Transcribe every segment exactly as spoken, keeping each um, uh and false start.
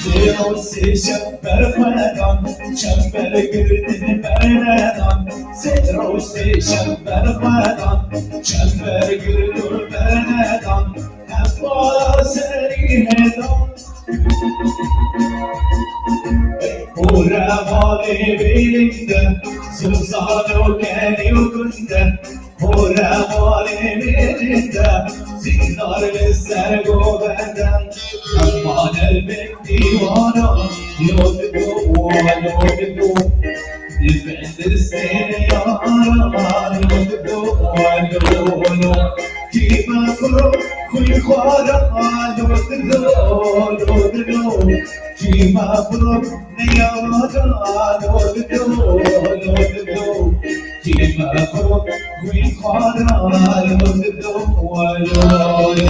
Sê roj sê şev berxwedan, çember girtin bernedan. Sê roj sê şev berxwedan, çember girtin bernedan. Hevpara serî hêdan. Hore malê bêlinde, zozan û kenî û gund e. Hore malê bêlinde, zîndar li ser govend e. Hema derbên dîwana, lo dido, lo dido. Li bin destê neyara, lo dido, lo, lo. Kî me xuro, xwîn xwara, lo dido, lo dido. Kî me xuro, neyara, lo dido, lo dido. Kî me xuro, xwîn xwara, lo dido, lo, lo.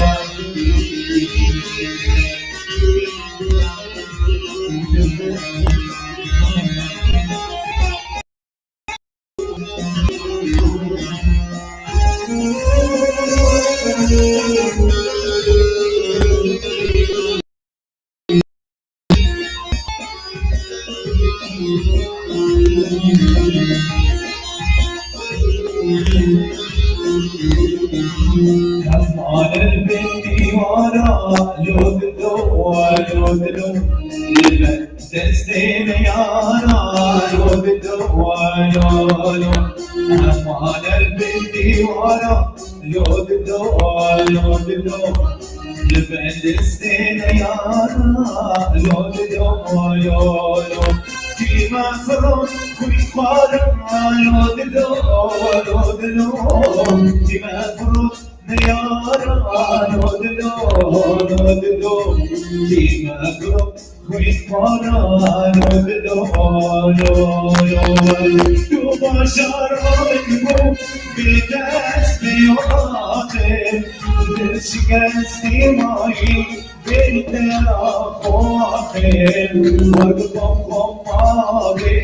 Hevpara bin dîwana, lo dido, lo dido. Destê me yana, lo dido, lo, lo. Hema derbên dîwana, lo dido, lo dido. Li bin destê me yana, lo dido, lo, lo. Kî me xuro, xwîn xwara, lo dido, lo dido. Kî me xuro, neyara, lo dido, lo dido. Kî me xuro, xwîn xwara, lo dido, lo, lo. Tu bajar min bû, bê dest bê welatê. Dil şikestî mayî, bê te ra xwaxê. Xwe bi xwe xwe mabê,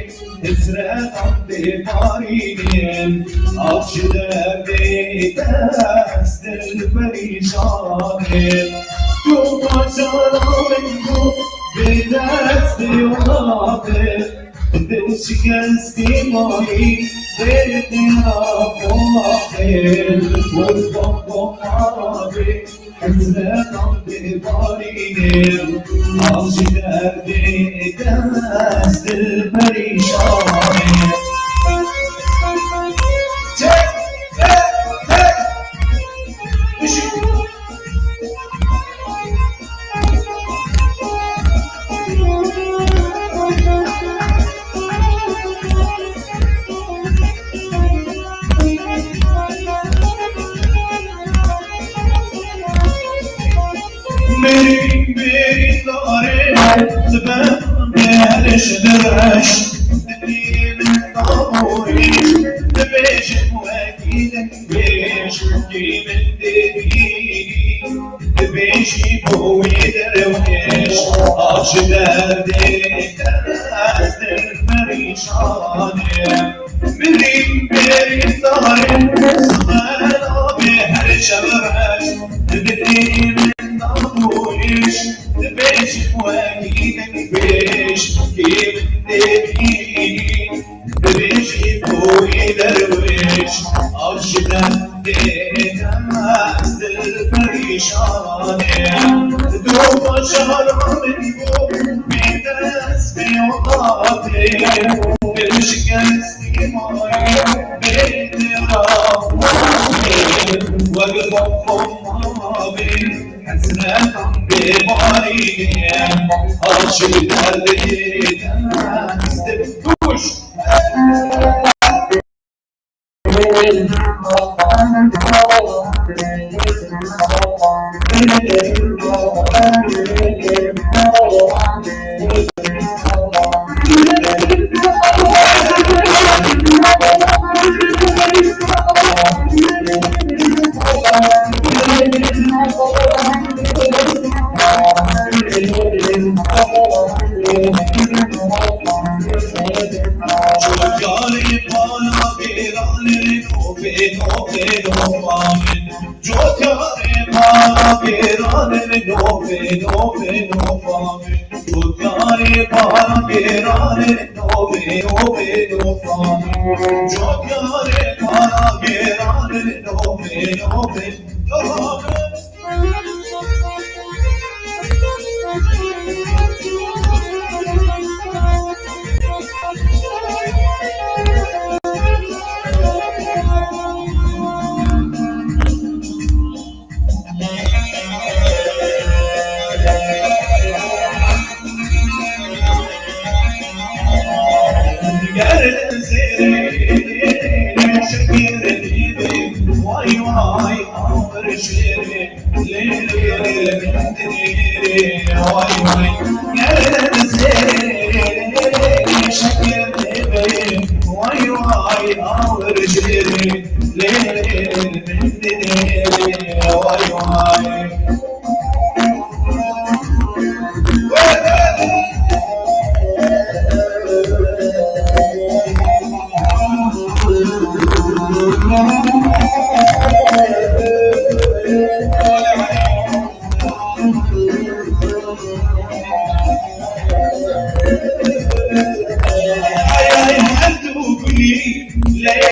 hizretan bê barînê. Av ji derdê dest dil perîşanê. Tu bajar min bû, bê dest bê welatê. Dil şikestî mayî, bê te ra xwaxê. Xwe bi xwe mabê, hizretan bê barînê. Av ji derdê dest dil perîşanê. Çek, çek, çek. Düşün. Mêrî, mêrî zarê, sibe, her ji reş, dilî min daborî, dibêjim wekî dengvêj, kî min dê bînî, dibêjî bo wî derwêj, av ji derdê dest perîşanê. Milî bêrî zarê, sibe nabê her şev reş, dilî min daborî, dibêjim wekî dengvêj, kî min dê bînî, dibêjî bo wî derwêj, av ji derdê dest perîşanê. Tu bajar min bû, bê dest bê welatê. Dil şikestî mayî, bê te ra xwaxê. Wek xwe xwe mabê, hizretan bê barînê. Av ji derdê dest. Kuş. Cokarê pala bêranê, nopê nopê nopa min. Cokarê Nobê, nobê, nobê, nobê. Cotyarê para gêranê, nobê, nobê, nobê. Cotyarê para gêranê, nobê, nobê, nobê.